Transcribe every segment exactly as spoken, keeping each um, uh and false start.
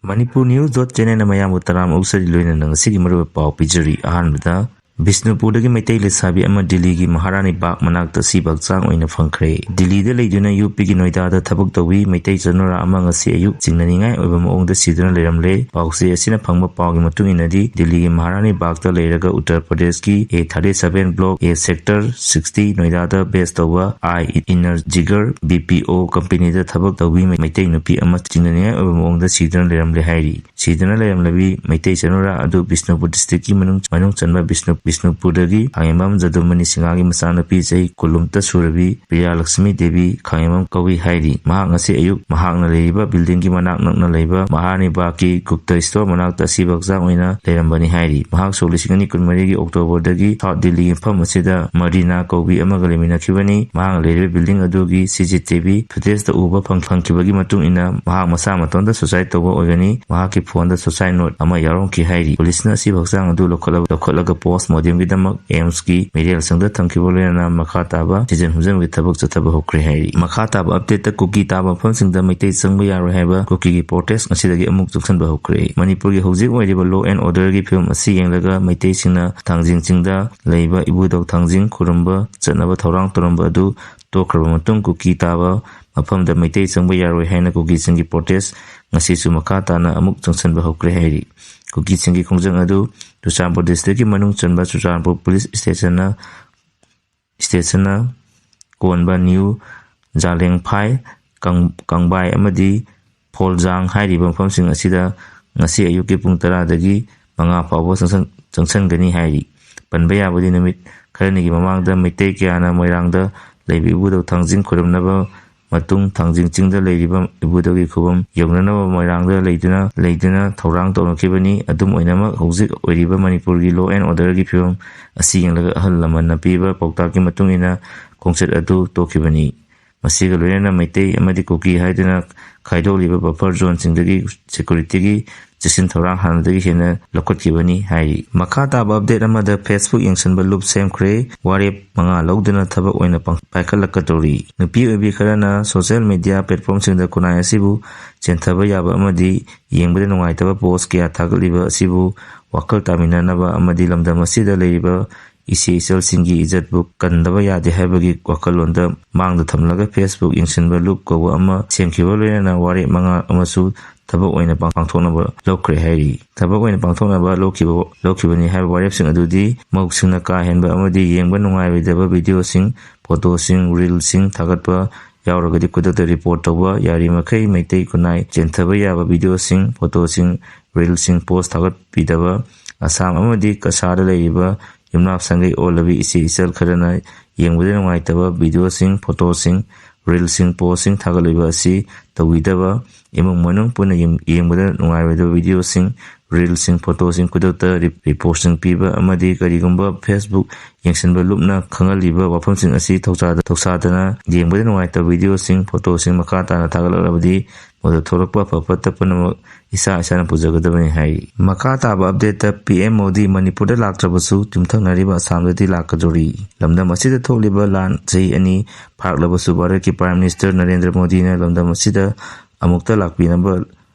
Manipur News dot channelꯅ ꯃꯌꯥꯝꯕꯨ ꯇꯔꯥꯝ ꯑꯣꯛꯆꯔꯤ, ꯂꯣꯏꯅꯅ ꯉꯁꯤꯒꯤ ꯃꯔꯨꯑꯣꯏꯕ ꯄꯥꯎ ꯄꯤꯖꯔꯤ꯫ ꯑꯍꯥꯟꯕꯗ, ꯕꯤꯁꯅꯨꯄꯨꯔꯗꯒꯤ ꯃꯩꯇꯩ ꯂꯩꯁꯥꯕꯤ ꯑꯃ ꯗꯤꯜꯂꯤꯒꯤ ꯃꯍꯥꯔꯥꯅꯤ ꯕꯥꯒ ꯃꯅꯥꯛꯇ ꯑꯁꯤꯕ ꯍꯛꯆꯥꯡ ꯑꯣꯏꯅ ꯐꯪꯈ꯭ꯔꯦ꯫ ꯗꯤꯜꯂꯤꯗ ꯂꯩꯗꯨꯅ ꯌꯨ ꯄꯤꯒꯤ ꯅꯣꯏꯗꯥꯗ ꯊꯕꯛ ꯇꯧꯕꯤ ꯃꯩꯇꯩ ꯆꯅꯨꯔꯥ ꯑꯃ ꯉꯁꯤ ꯑꯌꯨꯛ ꯆꯤꯡꯅꯅꯤꯡꯉꯥꯏ ꯑꯣꯏꯕ ꯃꯑꯣꯡꯗ ꯁꯤꯗꯨꯅ ꯂꯩꯔꯝꯂꯦ꯫ ꯄꯥꯎꯆꯦ ꯑꯁꯤꯅ ꯐꯪꯕ ꯄꯥꯎꯒꯤ ꯃꯇꯨꯡ ꯏꯟꯅꯗꯤ, ꯗꯤꯜꯂꯤꯒꯤ ꯃꯍꯥꯔꯥꯅꯤ ꯕꯥꯒꯇ ꯂꯩꯔꯒ ꯎꯠꯇꯔ ꯄ꯭ꯔꯗꯦꯁꯀꯤ ꯑꯦ ꯊꯥꯔꯇꯤ ꯁꯚꯦꯟ ꯕ꯭ꯂꯣꯛ ꯑꯦ ꯁꯦꯛꯇꯔ ꯁꯤꯛꯁꯇꯤ ꯅꯣꯏꯗꯥꯗ ꯕꯦꯁ ꯇꯧꯕ ꯑꯥꯏ ꯏꯅꯔꯖꯤꯒꯔ ꯕꯤ ꯄꯤ ꯑꯣ ꯀꯝꯄꯦꯅꯤꯗ ꯊꯕꯛ ꯇꯧꯕꯤ ꯃꯩꯇꯩ ꯅꯨꯄꯤ ꯑꯃ ꯆꯤꯡꯅꯅꯤꯡꯉꯥꯏ ꯑꯣꯏꯕ ꯃꯑꯣꯡꯗ ꯁꯤꯗꯨꯅ ꯂꯩꯔꯝꯂꯦ ꯍꯥꯏꯔꯤ꯫ ꯁꯤꯗꯨꯅ ꯂꯩꯔꯝꯂꯕꯤ ꯃꯩꯇꯩ ꯆꯅꯨꯔꯥ ꯑꯗꯨ ꯕꯤꯁꯅꯨꯄꯨꯔ ꯗꯤꯁꯇ꯭ꯔꯤꯛꯀꯤ ꯃꯅꯨꯡ, ꯃꯅꯨꯡ ꯆꯟꯕ ꯕꯤꯁꯅꯨ, ꯕꯤꯁꯅꯨꯄꯨꯔꯗꯒꯤ ꯈꯥꯉꯦꯝꯕꯝ ꯖꯗꯨꯃꯅꯤ ꯁꯤꯡꯍꯥꯒꯤ ꯃꯆꯥꯅꯨꯄꯤ ꯆꯍꯤ ꯀꯨꯟꯂꯨꯝꯇ ꯁꯨꯔꯕꯤ ꯄ꯭ꯔꯤꯌꯥꯂꯛꯁꯃꯤ ꯗꯦꯕꯤ ꯈꯥꯉꯦꯝꯕꯝ ꯀꯧꯏ ꯍꯥꯏꯔꯤ꯫ ꯃꯍꯥꯛ ꯉꯁꯤ ꯑꯌꯨꯛ ꯃꯍꯥꯛꯅ ꯂꯩꯔꯤꯕ ꯕꯤꯜꯗꯤꯡꯒꯤ ꯃꯅꯥꯛ ꯅꯛꯅ ꯂꯩꯕ ꯃꯍꯥꯔꯥꯅꯤ ꯕꯥꯒꯀꯤ ꯒꯨꯞꯇ ꯁ꯭ꯇꯣꯔ ꯃꯅꯥꯛꯇ ꯑꯁꯤꯕ ꯍꯛꯆꯥꯡ ꯑꯣꯏꯅ ꯂꯩꯔꯝꯕꯅꯤ ꯍꯥꯏꯔꯤ꯫ ꯃꯍꯥꯛꯁꯨ ꯂꯤꯁꯤꯡ ꯑꯅꯤ ꯀꯨꯟꯃꯔꯤꯒꯤ ꯑꯣꯛꯇꯣꯕꯔꯗꯒꯤ ꯁꯥꯎꯠ ꯗꯤꯜꯂꯤꯒꯤ ꯃꯐꯝ ꯑꯁꯤꯗ ꯃꯔꯤꯅꯥ ꯀꯧꯕꯤ ꯑꯃꯒ ꯂꯩꯃꯤꯟꯅꯈꯤꯕꯅꯤ꯫ ꯃꯍꯥꯛꯅ ꯂꯩꯔꯤꯕ ꯕꯤꯜꯗꯤꯡ ꯑꯗꯨꯒꯤ ꯁꯤ ꯁꯤ ꯇꯤ ꯚꯤ ꯐꯨꯇꯦꯖꯇ ꯎꯕ ꯐꯪ-, ꯐꯪꯈꯤꯕꯒꯤ ꯃꯇꯨꯡ ꯏꯟꯅ ꯃꯍꯥꯛ ꯃꯁꯥ ꯃꯇꯣꯝꯇ ꯁꯨꯁꯥꯏꯗ ꯇꯧꯕ ꯑꯣꯏꯒꯅꯤ꯫ ꯃꯍꯥꯛꯀꯤ ꯐꯣꯟꯗ ꯁꯨꯁꯥꯏꯗ ꯅꯣꯠ ꯑꯃ ꯌꯥꯎꯔꯝꯈꯤ ꯍꯥꯏꯔꯤ꯫ ꯄꯨꯂꯤꯁꯅ ꯑꯁꯤꯕ ꯍꯛꯆꯥꯡ ꯑꯗꯨ ꯂꯧꯈꯠꯂꯕ, ꯂꯧꯈꯠꯂꯒ ꯄꯣꯁ ꯃꯣꯔꯇꯦꯝꯒꯤꯗꯃꯛ ꯑꯦꯝꯁꯀꯤ ꯃꯤꯔꯦꯜꯁꯪꯗ ꯊꯝꯈꯤꯕ ꯂꯣꯏꯅꯅ ꯃꯈꯥ ꯇꯥꯕ ꯊꯤꯖꯤꯟ ꯍꯨꯝꯖꯤꯟꯕꯒꯤ ꯊꯕꯛ ꯆꯠꯊꯕ ꯍꯧꯈ꯭ꯔꯦ ꯍꯥꯏꯔꯤ꯫ ꯃꯈꯥ ꯇꯥꯕ ꯑꯞꯗꯦꯠꯇ ꯀꯨꯀꯤ ꯇꯥꯕ ꯃꯐꯝꯁꯤꯡꯗ ꯃꯩꯇꯩ ꯆꯪꯕ ꯌꯥꯔꯣꯏ ꯍꯥꯏꯕ ꯀꯨꯀꯤꯒꯤ ꯄ꯭ꯔꯣꯇꯦꯁ ꯉꯁꯤꯗꯒꯤ ꯑꯃꯨꯛ ꯆꯪꯁꯤꯟꯕ ꯍꯧꯈ꯭ꯔꯦ꯫ ꯃꯅꯤꯄꯨꯔꯒꯤ ꯍꯧꯖꯤꯛ ꯑꯣꯏꯔꯤꯕ law and orderꯒꯤ ꯐꯤꯕꯝ ꯑꯁꯤ ꯌꯦꯡꯂꯒ ꯃꯩꯇꯩꯁꯤꯡꯅ ꯊꯥꯡꯖꯤꯡ ꯆꯤꯡꯗ ꯂꯩꯕ ꯏꯕꯨꯙꯧ ꯊꯥꯡꯖꯤꯡ ꯈꯨꯔꯨꯝꯕ ꯆꯠꯅꯕ ꯊꯧꯔꯥꯡ ꯇꯧꯔꯝꯕ ꯑꯗꯨ ꯇꯣꯛꯈ꯭ꯔꯕ ꯃꯇꯨꯡ ꯀꯨꯀꯤ ꯇꯥꯕ ꯃꯐꯝꯗ ꯃꯩꯇꯩ ꯆꯪꯕ ꯌꯥꯔꯣꯏ ꯍꯥꯏꯅ ꯀꯨꯀꯤꯁꯤꯡꯒꯤ ꯄ꯭ꯔꯣꯇꯦꯁ ꯉꯁꯤꯁꯨ ꯃꯈꯥ ꯇꯥꯅ ꯑꯃꯨꯛ ꯆꯪꯁꯤꯟꯕ ꯍꯧꯈ꯭ꯔꯦ ꯍꯥꯏꯔꯤ꯫ ꯀꯨꯀꯤꯁꯤꯡꯒꯤ ꯈꯣꯡꯖꯪ ꯑꯗꯨ ꯆꯨꯔꯆꯥꯟꯄꯨꯔ ꯗꯤꯁꯇ꯭ꯔꯤꯛꯀꯤ ꯃꯅꯨꯡ ꯆꯟꯕ ꯆꯨꯔꯆꯥꯟꯄꯨꯔ ꯄꯨꯂꯤꯁ ꯁ꯭ꯇꯦꯁꯟꯅ, ꯁ꯭ꯇꯦꯁꯟꯅ ꯀꯣꯟꯕ ꯅ꯭ꯌꯨ ꯖꯥꯂꯦꯡꯐꯥꯏ, ꯀꯪ-, ꯀꯪꯕꯥꯏ ꯑꯃꯗꯤ ꯐꯣꯜꯖꯥꯡ ꯍꯥꯏꯔꯤꯕ ꯃꯐꯝꯁꯤꯡ ꯑꯁꯤꯗ ꯉꯁꯤ ꯑꯌꯨꯛꯀꯤ ꯄꯨꯡ ꯇꯔꯥꯗꯒꯤ ꯃꯉꯥ ꯐꯥꯎꯕ ꯆꯪꯁꯟ-, ꯆꯪꯁꯟꯒꯅꯤ ꯍꯥꯏꯔꯤ꯫ ꯄꯟꯕ ꯌꯥꯕꯗꯤ ꯅꯨꯃꯤꯠ ꯈꯔꯅꯤꯒꯤ ꯃꯃꯥꯡꯗ ꯃꯩꯇꯩ ꯀꯌꯥꯅ ꯃꯣꯏꯔꯥꯡꯗ ꯂꯩꯕ ꯏꯕꯨꯙꯧ ꯊꯥꯡꯖꯤꯡ ꯈꯨꯔꯨꯝꯅꯕ ꯃꯇꯨꯡ ꯊꯥꯡꯖꯤꯡ ꯆꯤꯡꯗ ꯂꯩꯔꯤꯕ ꯏꯕꯨꯙꯧꯒꯤ ꯈꯨꯕꯝ ꯌꯧꯅꯅꯕ ꯃꯣꯏꯔꯥꯡꯗ ꯂꯩꯗꯨꯅ, ꯂꯩꯗꯨꯅ ꯊꯧꯔꯥꯡ ꯇꯧꯅꯈꯤꯕꯅꯤ꯫ ꯑꯗꯨꯝ ꯑꯣꯏꯅꯃꯛ, ꯍꯧꯖꯤꯛ ꯑꯣꯏꯔꯤꯕ ꯃꯅꯤꯄꯨꯔꯒꯤ law and orderꯒꯤ ꯐꯤꯕꯝ ꯑꯁꯤ ꯌꯦꯡꯂꯒ ꯑꯍꯜ ꯂꯃꯟꯅ ꯄꯤꯕ ꯄꯥꯎꯇꯥꯛꯀꯤ ꯃꯇꯨꯡ ꯏꯟꯅ ꯈꯣꯡꯆꯠ ꯑꯗꯨ ꯇꯣꯛꯈꯤꯕꯅꯤ꯫ ꯃꯁꯤꯒ ꯂꯣꯏꯅꯅ ꯃꯩꯇꯩ ꯑꯃꯗꯤ ꯀꯨꯀꯤ ꯍꯥꯏꯗꯨꯅ ꯈꯥꯏꯗꯣꯛꯂꯤꯕ buffer zoneꯁꯤꯡꯗꯒꯤ securityꯒꯤ ꯆꯦꯛꯁꯤꯟ ꯊꯧꯔꯥꯡ ꯍꯥꯟꯅꯗꯒꯤ ꯍꯦꯟꯅ ꯂꯧꯈꯠꯈꯤꯕꯅꯤ ꯍꯥꯏꯔꯤ꯫ ꯃꯈꯥ ꯇꯥꯕ update ꯑꯃꯗ, Facebook ꯌꯦꯡꯁꯤꯟꯕ ꯂꯨꯞ ꯁꯦꯝꯈ꯭ꯔꯦ, ꯋꯥꯔꯦꯞ ꯃꯉꯥ ꯂꯧꯗꯨꯅ ꯊꯕꯛ ꯑꯣꯏꯅ ꯄꯥꯡ-, ꯄꯥꯏꯈꯠꯂꯛꯀꯗꯧꯔꯤ꯫ ꯅꯨꯄꯤ ꯑꯣꯏꯕꯤ ꯈꯔꯅ social media platformꯁꯤꯡꯗ ꯈꯨꯟꯅꯥꯏ ꯑꯁꯤꯕꯨ ꯆꯦꯟꯊꯕ ꯌꯥꯕ ꯑꯃꯗꯤ ꯌꯦꯡꯕꯗ ꯅꯨꯡꯉꯥꯏꯇꯕ post ꯀꯌꯥ ꯊꯥꯒꯠꯂꯤꯕ ꯑꯁꯤꯕꯨ ꯋꯥꯈꯜ ꯇꯥꯃꯤꯟꯅꯅꯕ ꯑꯃꯗꯤ ꯂꯝꯗꯝ ꯑꯁꯤꯗ ꯂꯩꯔꯤꯕ ꯏꯆꯦ ꯏꯆꯜꯁꯤꯡꯒꯤ ꯏꯖꯠꯄꯨ ꯀꯟꯗꯕ ꯌꯥꯗꯦ ꯍꯥꯏꯕꯒꯤ ꯋꯥꯈꯜꯂꯣꯟꯗ ꯃꯥꯡꯗ ꯊꯝꯂꯒ Facebook ꯌꯦꯡꯁꯤꯟꯕ ꯂꯨꯞ ꯀꯧꯕ ꯑꯃ ꯁꯦꯝꯈꯤꯕ ꯂꯣꯏꯅꯅ ꯋꯥꯔꯦꯞ ꯃꯉꯥ ꯑꯃꯁꯨ ꯊꯕꯛ ꯑꯣꯏꯅ ꯄꯥꯡ-, ꯄꯥꯡꯊꯣꯛꯅꯕ ꯂꯧꯈ꯭ꯔꯦ ꯍꯥꯏꯔꯤ꯫ ꯊꯕꯛ ꯑꯣꯏꯅ ꯄꯥꯡꯊꯣꯛꯅꯕ ꯂꯧꯈꯤꯕ, ꯂꯧꯈꯤꯕꯅꯤ ꯍꯥꯏꯕ ꯋꯥꯔꯦꯞꯁꯤꯡ ꯑꯗꯨꯗꯤ ꯃꯧꯁꯤꯡꯅ ꯀꯥ ꯍꯦꯟꯕ ꯑꯃꯗꯤ ꯌꯦꯡꯕ ꯅꯨꯡꯉꯥꯏꯔꯣꯏꯗꯕ videoꯁꯤꯡ, photoꯁꯤꯡ, reelꯁꯤꯡ ꯊꯥꯒꯠꯄ ꯌꯥꯎꯔꯒꯗꯤ ꯈꯨꯗꯛꯇ report ꯇꯧꯕ, ꯌꯥꯔꯤꯃꯈꯩ ꯃꯩꯇꯩ ꯈꯨꯟꯅꯥꯏ ꯆꯦꯟꯊꯕ ꯌꯥꯕ videoꯁꯤꯡ, photoꯁꯤꯡ, reelꯁꯤꯡ post ꯊꯥꯒꯠꯄꯤꯗꯕ, ꯑꯁꯥꯝ ꯑꯃꯗꯤ ꯀꯁꯥꯔꯗ ꯂꯩꯔꯤꯕ ꯌꯨꯝꯅꯥꯞ ꯁꯪꯒꯩ ꯑꯣꯜꯂꯕꯤ ꯏꯆꯦ ꯏꯆꯜ ꯈꯔꯅ ꯌꯦꯡꯕꯗ ꯅꯨꯡꯉꯥꯏꯇꯕ videoꯁꯤꯡ, photoꯁꯤꯡ, reelꯁꯤꯡ, postꯁꯤꯡ ꯊꯥꯒꯠꯂꯤꯕ ꯑꯁꯤ ꯇꯧꯕꯤꯗꯕ, ꯏꯃꯨꯡ ꯃꯅꯨꯡ ꯄꯨꯟꯅ ꯌꯦꯡ-, ꯌꯦꯡꯕꯗ ꯅꯨꯡꯉꯥꯏꯔꯣꯏꯗꯕ videoꯁꯤꯡ, reelꯁꯤꯡ, photoꯁꯤꯡ ꯈꯨꯗꯛꯇ ꯔꯤ-, reportꯁꯤꯡ ꯄꯤꯕ ꯑꯃꯗꯤ ꯀꯔꯤꯒꯨꯝꯕ Facebook ꯌꯦꯡꯁꯤꯟꯕ ꯂꯨꯞꯅ ꯈꯪꯍꯜꯂꯤꯕ ꯋꯥꯐꯝꯁꯤꯡ ꯑꯁꯤ ꯊꯧꯁꯥꯗ-, ꯊꯧꯁꯥꯗꯅ ꯌꯦꯡꯕꯗ ꯅꯨꯡꯉꯥꯏꯇꯕ videoꯁꯤꯡ, photoꯁꯤꯡ ꯃꯈꯥ ꯇꯥꯅ ꯊꯥꯒꯠꯂꯛꯂꯕꯗꯤ ꯃꯗꯨ ꯊꯣꯛꯂꯛꯄ ꯑꯐ ꯐꯠꯇ ꯄꯨꯝꯅꯃꯛ ꯏꯁꯥ ꯏꯁꯥꯅ ꯄꯨꯖꯒꯗꯕꯅꯤ ꯍꯥꯏꯔꯤ꯫ ꯃꯈꯥ ꯇꯥꯕ updateꯇ, PM ꯃꯣꯗꯤ ꯃꯅꯤꯄꯨꯔꯗ ꯂꯥꯛꯇ꯭ꯔꯕꯁꯨ ꯌꯨꯝꯊꯪꯅꯔꯤꯕ ꯑꯁꯥꯝꯗꯗꯤ ꯂꯥꯛꯀꯗꯧꯔꯤ꯫ ꯂꯝꯗꯝ ꯑꯁꯤꯗ ꯊꯣꯛꯂꯤꯕ ꯂꯥꯟ ꯆꯍꯤ ꯑꯅꯤ ꯐꯥꯔꯛꯂꯕꯁꯨ ꯚꯥꯔꯠꯀꯤ Prime Minister ꯅꯔꯦꯟꯗ꯭ꯔ ꯃꯣꯗꯤꯅ ꯂꯝꯗꯝ ꯑꯁꯤꯗ ꯑꯃꯨꯛꯇ ꯂꯥꯛꯄꯤꯅꯕ,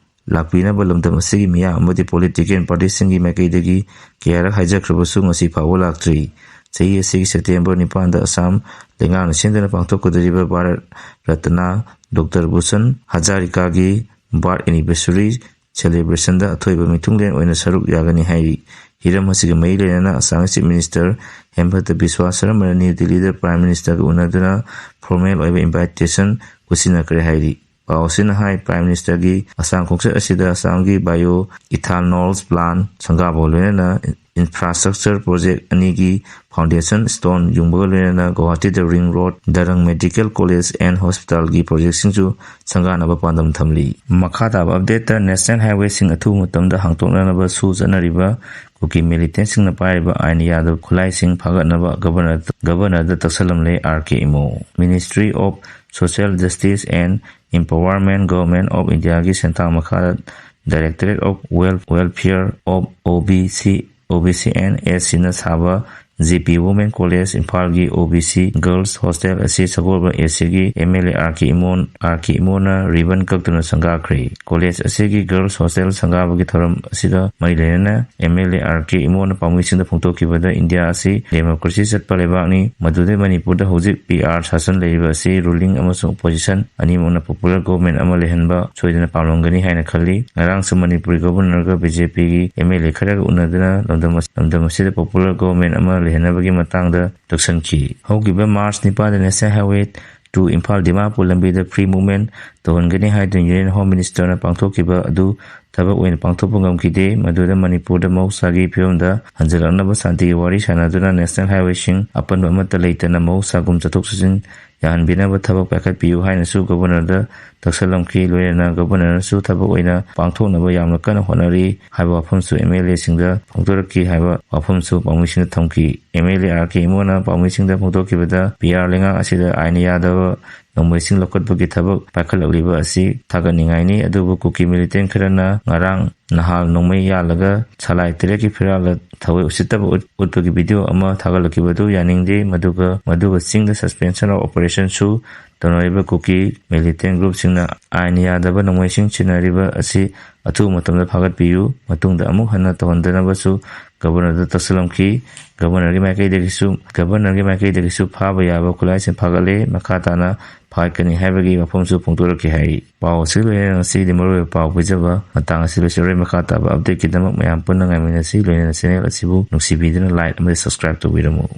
ꯂꯥꯛꯄꯤꯅꯕ ꯂꯝꯗꯝ ꯑꯁꯤꯒꯤ ꯃꯤꯌꯥꯝ ꯑꯃꯗꯤ political partyꯁꯤꯡꯒꯤ ꯃꯥꯏꯀꯩꯗꯒꯤ ꯀꯌꯥꯔꯛ ꯍꯥꯏꯖꯈ꯭ꯔꯕꯁꯨ ꯉꯁꯤ ꯐꯥꯎꯕ ꯂꯥꯛꯇ꯭ꯔꯤ꯫ ꯆꯍꯤ ꯑꯁꯤꯒꯤ September ꯅꯤꯄꯥꯟꯗ ꯑꯁꯥꯝ ꯂꯩꯉꯥꯛꯅ ꯁꯤꯟꯗꯨꯅ ꯄꯥꯡꯊꯣꯛꯀꯗꯧꯔꯤꯕ Bharat Ratna doctor Bhushan ꯍꯖꯥꯔꯤꯀꯥꯒꯤ birth anniversary celebrationꯗ ꯑꯊꯣꯏꯕ ꯃꯤꯊꯨꯡꯂꯦꯟ ꯑꯣꯏꯅ ꯁꯔꯨꯛ ꯌꯥꯒꯅꯤ ꯍꯥꯏꯔꯤ꯫ ꯍꯤꯔꯝ ꯑꯁꯤꯒ ꯃꯔꯤ ꯂꯩꯅꯅ ꯑꯁꯥꯝꯒꯤ Chief Minister ꯍꯦꯃꯟꯇ ꯕꯤꯁ꯭ꯋꯥ ꯁꯔꯃꯅ ꯅ꯭ꯌꯨ ꯗꯤꯜꯂꯤꯗ Prime Ministerꯒ ꯎꯅꯗꯨꯅ formal ꯑꯣꯏꯕ invitation ꯈꯨꯠꯁꯤꯟꯅꯈ꯭ꯔꯦ ꯍꯥꯏꯔꯤ꯫ ꯄꯥꯎ ꯑꯁꯤꯅ ꯍꯥꯏ, Prime Ministerꯒꯤ ꯑꯁꯥꯝ ꯈꯣꯡꯆꯠ ꯑꯁꯤꯗ ꯑꯁꯥꯝꯒꯤ bio ethanol plant ꯁꯪꯒꯥꯕꯒ ꯂꯣꯏꯅꯅ infrastructure project ꯑꯅꯤꯒꯤ foundation stone ꯌꯨꯡꯕꯒ ꯂꯣꯏꯅꯅ ꯒꯧꯍꯥꯇꯤꯗ ring road, ꯗꯔꯪ medical college and hospitalꯒꯤ projectꯁꯤꯡꯁꯨ ꯁꯪꯒꯥꯅꯕ ꯄꯥꯟꯗꯝ ꯊꯝꯂꯤ꯫ ꯃꯈꯥ ꯇꯥꯕ updateꯇ, national highwayꯁꯤꯡ ꯑꯊꯨꯕ ꯃꯇꯝꯗ ꯍꯥꯡꯗꯣꯛꯅꯅꯕ ꯁꯨ ꯆꯠꯅꯔꯤꯕ ꯀꯨꯀꯤ militantꯁꯤꯡꯅ ꯄꯥꯏꯔꯤꯕ ꯑꯥꯏꯟ ꯌꯥꯗꯕ ꯈꯨꯠꯂꯥꯏꯁꯤꯡ ꯐꯥꯒꯠꯅꯕ Governor, Governorꯗ ꯇꯛꯁꯜꯂꯝꯂꯦ ꯑꯥꯔ ꯀꯦ ꯏꯃꯣ꯫ Ministry of Social Justice and Empowerment, Government of Indiaꯒꯤ ꯁꯦꯟꯊꯥꯡ ꯃꯈꯥꯗ Directorate of Wel- Welfare of OBC, OBC and SCꯅ ꯁꯥꯕ ꯖꯦ ꯄꯤ Women College ꯏꯝꯐꯥꯜꯒꯤ OBC Girls Hostel ꯑꯁꯤ ꯁꯒꯣꯜꯕꯟ ACꯒꯤ MLA RK ꯏꯃꯣꯟ, RK ꯏꯃꯣꯟꯅ ribbon ꯀꯛꯇꯨꯅ ꯁꯪꯒꯥꯈ꯭ꯔꯦ꯫ College ꯑꯁꯤꯒꯤ Girls Hostel ꯁꯪꯒꯥꯕꯒꯤ ꯊꯧꯔꯝ ꯑꯁꯤꯗ ꯃꯔꯤ ꯂꯩꯅꯅ MLA RK ꯏꯃꯣꯟꯅ ꯄꯥꯎꯃꯤꯁꯤꯡꯗ ꯐꯣꯡꯗꯣꯛꯈꯤꯕꯗ, ꯏꯟꯗꯤꯌꯥ ꯑꯁꯤ democracy ꯆꯠꯄ ꯂꯩꯕꯥꯛꯅꯤ, ꯃꯗꯨꯗꯩ ꯃꯅꯤꯄꯨꯔꯗ ꯍꯧꯖꯤꯛ PR ꯁꯥꯁꯟ ꯂꯩꯔꯤꯕ ꯑꯁꯤ ruling ꯑꯃꯁꯨꯡ opposition ꯑꯅꯤꯃꯛꯅ popular government ꯑꯃ ꯂꯩꯍꯟꯕ ꯁꯣꯏꯗꯅ ꯄꯥꯝꯂꯝꯒꯅꯤ ꯍꯥꯏꯅ ꯈꯜꯂꯤ꯫ ꯉꯔꯥꯡꯁꯨ ꯃꯅꯤꯄꯨꯔꯒꯤ Governorꯒ BJPꯒꯤ MLA ꯈꯔꯒ ꯎꯅꯗꯨꯅ ꯂꯝꯗꯝ ꯑꯁ-, ꯂꯝꯗꯝ ꯑꯁꯤꯗ popular government ꯑꯃ ꯂꯩꯍꯟꯅꯕꯒꯤ ꯃꯇꯥꯡꯗ ꯇꯛꯁꯟꯈꯤ꯫ ꯍꯧꯈꯤꯕ March ꯅꯤꯄꯥꯟꯗ National Highway two Imphal Dimapur ꯂꯝꯕꯤꯗ free movement ꯇꯧꯍꯟꯒꯅꯤ ꯍꯥꯏꯗꯨꯅ Union Home Ministerꯅ ꯄꯥꯡꯊꯣꯛꯈꯤꯕ ꯑꯗꯨ ꯊꯕꯛ ꯑꯣꯏꯅ ꯄꯥꯡꯊꯣꯛꯄ ꯉꯝꯈꯤꯗꯦ꯫ ꯃꯗꯨꯗ ꯃꯅꯤꯄꯨꯔꯗ ꯃꯍꯧꯁꯥꯒꯤ ꯐꯤꯕꯝꯗ ꯍꯟꯖꯤꯜꯂꯛꯅꯕ ꯁꯥꯟꯇꯤꯒꯤ ꯋꯥꯔꯤ ꯁꯥꯟꯅꯗꯨꯅ National Highwayꯁꯤꯡ ꯑꯄꯟꯕ ꯑꯃꯠꯇ ꯂꯩꯇꯅ ꯃꯍꯧꯁꯥꯒꯨꯝ ꯆꯠꯊꯣꯛ ꯆꯠꯁꯤꯟ ꯌꯥꯍꯟꯕꯤꯅꯕ ꯊꯕꯛ ꯄꯥꯏꯈꯠꯄꯤꯌꯨ ꯍꯥꯏꯅꯁꯨ Governorꯗ ꯇꯛꯁꯜꯂꯝꯈꯤ꯫ ꯂꯣꯏꯅꯅ Governorꯅꯁꯨ ꯊꯕꯛ ꯑꯣꯏꯅ ꯄꯥꯡꯊꯣꯛꯅꯕ ꯌꯥꯝꯅ ꯀꯟꯅ ꯍꯣꯠꯅꯔꯤ ꯍꯥꯏꯕ ꯋꯥꯐꯝꯁꯨ MLAꯁꯤꯡꯗ ꯐꯣꯡꯗꯣꯔꯛꯈꯤ ꯍꯥꯏꯕ ꯋꯥꯐꯝꯁꯨ ꯄꯥꯎꯃꯤꯁꯤꯡꯗ ꯊꯝꯈꯤ꯫ MLA RK ꯏꯃꯣꯟꯅ ꯄꯥꯎꯃꯤꯁꯤꯡꯗ ꯐꯣꯡꯗꯣꯛꯈꯤꯕꯗ, PR ꯂꯩꯉꯥꯛ ꯑꯁꯤꯗ ꯑꯥꯏꯟ ꯌꯥꯗꯕ ꯅꯣꯡꯃꯩꯁꯤꯡ ꯂꯧꯈꯠꯄꯒꯤ ꯊꯕꯛ ꯄꯥꯏꯈꯠꯂꯛꯂꯤꯕ ꯑꯁꯤ ꯊꯥꯒꯠꯅꯤꯡꯉꯥꯏꯅꯤ꯫ ꯑꯗꯨꯕꯨ ꯀꯨꯀꯤ militant ꯈꯔꯅ ꯉꯔꯥꯡ ꯅꯍꯥꯜ ꯅꯣꯡꯃꯩ ꯌꯥꯜꯂꯒ ꯁꯂꯥꯏ ꯇꯔꯦꯠꯀꯤ ꯐꯤꯔꯥꯜꯗ ꯊꯋꯥꯏ ꯎꯁꯤꯠꯇꯕ ꯎꯠ-, ꯎꯠꯄꯒꯤ video ꯑꯃ ꯊꯥꯒꯠꯂꯛꯈꯤꯕꯗꯨ ꯌꯥꯅꯤꯡꯗꯦ꯫ ꯃꯗꯨꯒ, ꯃꯗꯨꯒ ꯆꯤꯡꯗ suspension of operationꯁꯨ ꯇꯧꯅꯔꯤꯕ ꯀꯨꯀꯤ militant groupꯁꯤꯡꯅ ꯑꯥꯏꯟ ꯌꯥꯗꯕ ꯅꯣꯡꯃꯩꯁꯤꯡ ꯁꯤꯖꯤꯟꯅꯔꯤꯕ ꯑꯁꯤ ꯑꯊꯨꯕ ꯃꯇꯝꯗ ꯐꯥꯒꯠꯄꯤꯌꯨ꯫ ꯃꯇꯨꯡꯗ ꯑꯃꯨꯛ ꯍꯟꯅ ꯇꯧꯍꯟꯗꯅꯕꯁꯨ Governorꯗ ꯇꯛꯁꯤꯜꯂꯝꯈꯤ꯫ Governorꯒꯤ ꯃꯥꯏꯀꯩꯗꯒꯤꯁꯨ, Governorꯒꯤ ꯃꯥꯏꯀꯩꯗꯒꯤꯁꯨ ꯐꯥꯕ ꯌꯥꯕ ꯈꯨꯠꯂꯥꯏꯁꯤꯡ ꯐꯥꯒꯠꯂꯦ꯫ ꯃꯈꯥ ꯇꯥꯅ ꯐꯥꯒꯠꯀꯅꯤ ꯍꯥꯏꯕꯒꯤ ꯋꯥꯐꯝꯁꯨ ꯐꯣꯡꯗꯣꯔꯛꯈꯤ ꯍꯥꯏ꯫ ꯄꯥꯎ ꯑꯁꯤꯒ ꯂꯣꯏꯅꯅ ꯉꯁꯤꯒꯤꯗꯤ ꯃꯔꯨꯑꯣꯏꯕ ꯄꯥꯎ ꯄꯤꯖꯕ ꯃꯇꯥꯡ ꯑꯁꯤ ꯂꯣꯏꯁꯤꯜꯂꯔꯣꯏ꯫ ꯃꯈꯥ ꯇꯥꯕ updateꯀꯤꯗꯃꯛ ꯃꯌꯥꯝ ꯄꯨꯟꯅ ꯉꯥꯏꯃꯤꯟꯅꯁꯤ꯫ ꯂꯣꯏꯅꯅ channel ꯑꯁꯤꯕꯨ ꯅꯨꯡꯁꯤꯕꯤꯗꯨꯅ like ꯑꯃꯗꯤ subscribe ꯇꯧꯕꯤꯔꯝꯃꯨ꯫